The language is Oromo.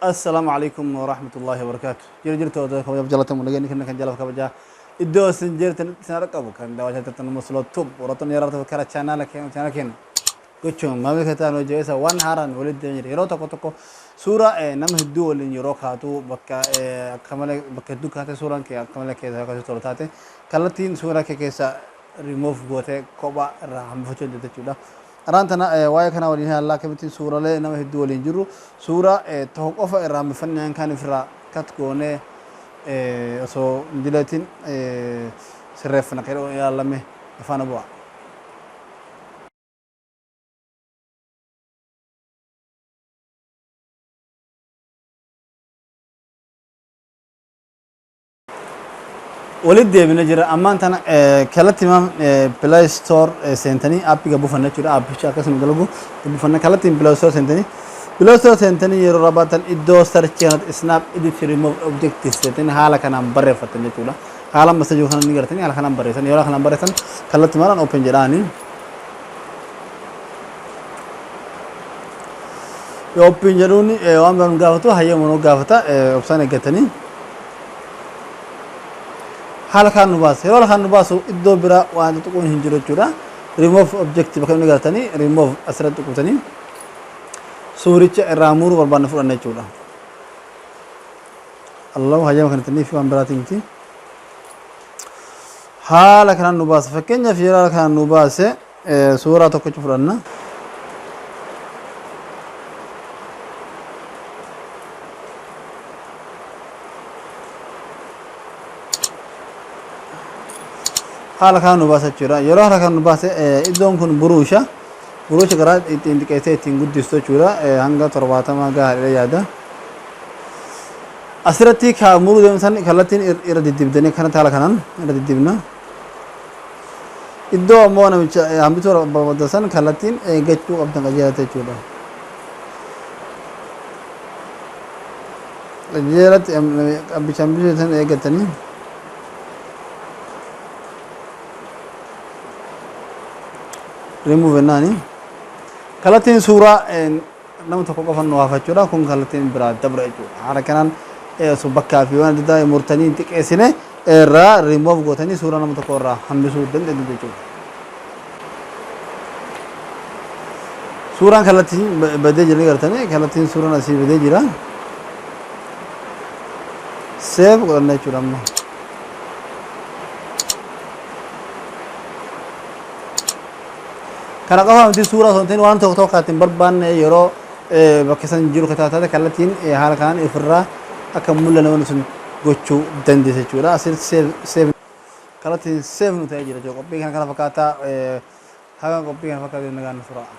Assalaamu Aleykum Warahmatullaahi Wabarakaatu. Jira jirtu hordoftoota kabajaaf jaalatamu nageenyi kenna kan jaalaf kabajaa iddoo isin jirtanitti isin dhaqqabu kan daawwachaa jirtan Musloo Tube warroottan yeroo ta'u kara chaanaala keenya chaanaala keenya gochuun maamila keessa ta'an hojii isa waan haaraan walitti deemee jira. Yeroo tokko tokko suuraa nama hedduu waliin yeroo kaatu bakka akka malee bakka hedduu kaatee suuraan kee akka malee keessa akka tolu taate kallattiin suuraa kee keessa remove gootee kophaa irraa hambifachuu dandeetta jechuudha. Araan tana waa'ee kanaa waliin ilaalla akkamittiin suuralee nama hedduu waliin jirru suuraa tokko qofa irraa hambifannee kaan ifirraa kat goonee osoo hin dileetiin sirreeffanna kan jedhu ilaalame faana bu'a. Walitti deebine jira ammaan tana kallattiimaan Play Store seentanii aappii gad buufanna jechuudha. Aappicha akkasuma dalagu gad buufanna kallattiin Play Store seentanii Play Store seentanii yeroo rabaatan iddoo search kanatti Snap Edit Remove Objectives jettanii haala kanaan barreeffattan jechuudha. Haala amma jiru kana ni gartanii haala kanaan barreessan yeroo kanaan barreessan kallattiimaan open jedhaanii. Yoo open jedhuun waan biraan nu gaafatu hayyama nu gaafata obsaan eeggatanii. Haala kaan nu baasa. Yeroo haala kaan nu baasu iddoo biraa waan tuquun hin jiru jechuudha. Remove object bakka inni gartanii remove asirratti tuqutanii suuricha irraa muruu barbaanne fudhanna jechuudha. Allahu hayyama kanatti fi waan biraatii miti. Haala kanaan nu baasa. Fakkeenyaaf yeroo haala kanaan nu baase suuraa tokkicha fudhanna. Haala kanaan nu baasa jechuudha. Yeroo haala kanaan nu baase iddoon kun buruusha. Buruusha garaa ittiin xiqqeessee ittiin guddistu jechuudha. Hanga 70 gahaadha yaada. Asirratti ka muruu deemsan kallattiin irra diddibdanii akkanatti haala kanaan irra diddibna. Iddoo ammoo namicha hambisuu barbaadan san kallattiin eeggachuu qabdan qajeelatti jechuudha. Qajeelatti abbicha hambisuu san eeggatanii. Remove jennaani. Kallattiin suuraa nama tokko qofa nu hafa jechuudha. Kun kallattiin biraa dabra jechuudha. Haala kanaan osoo bakkaa fi waan adda addaa murtanii hin xiqqeessine irraa remove gootanii suuraa nama tokko irraa hambisuu dandeettu jechuudha. Suuraan kallattiin badee jira ni gartanii kallattiin suuraan asii badee jira. Save godhanna jechuudha amma. Kana qofa miti suuraa osoo hin ta'in waan tokko tokko ittiin barbaanne yeroo bakka san jiru kan taate kallattiin haala kanaan ofirraa akka mul'anne wanti sun gochuu dandeessa jechuudha. Asirratti save save kallattiin save nu ta'ee jira jechuudha. Qophii kana kana fakkaataa haga qophii kana fakkaatu nagaan nu turaa.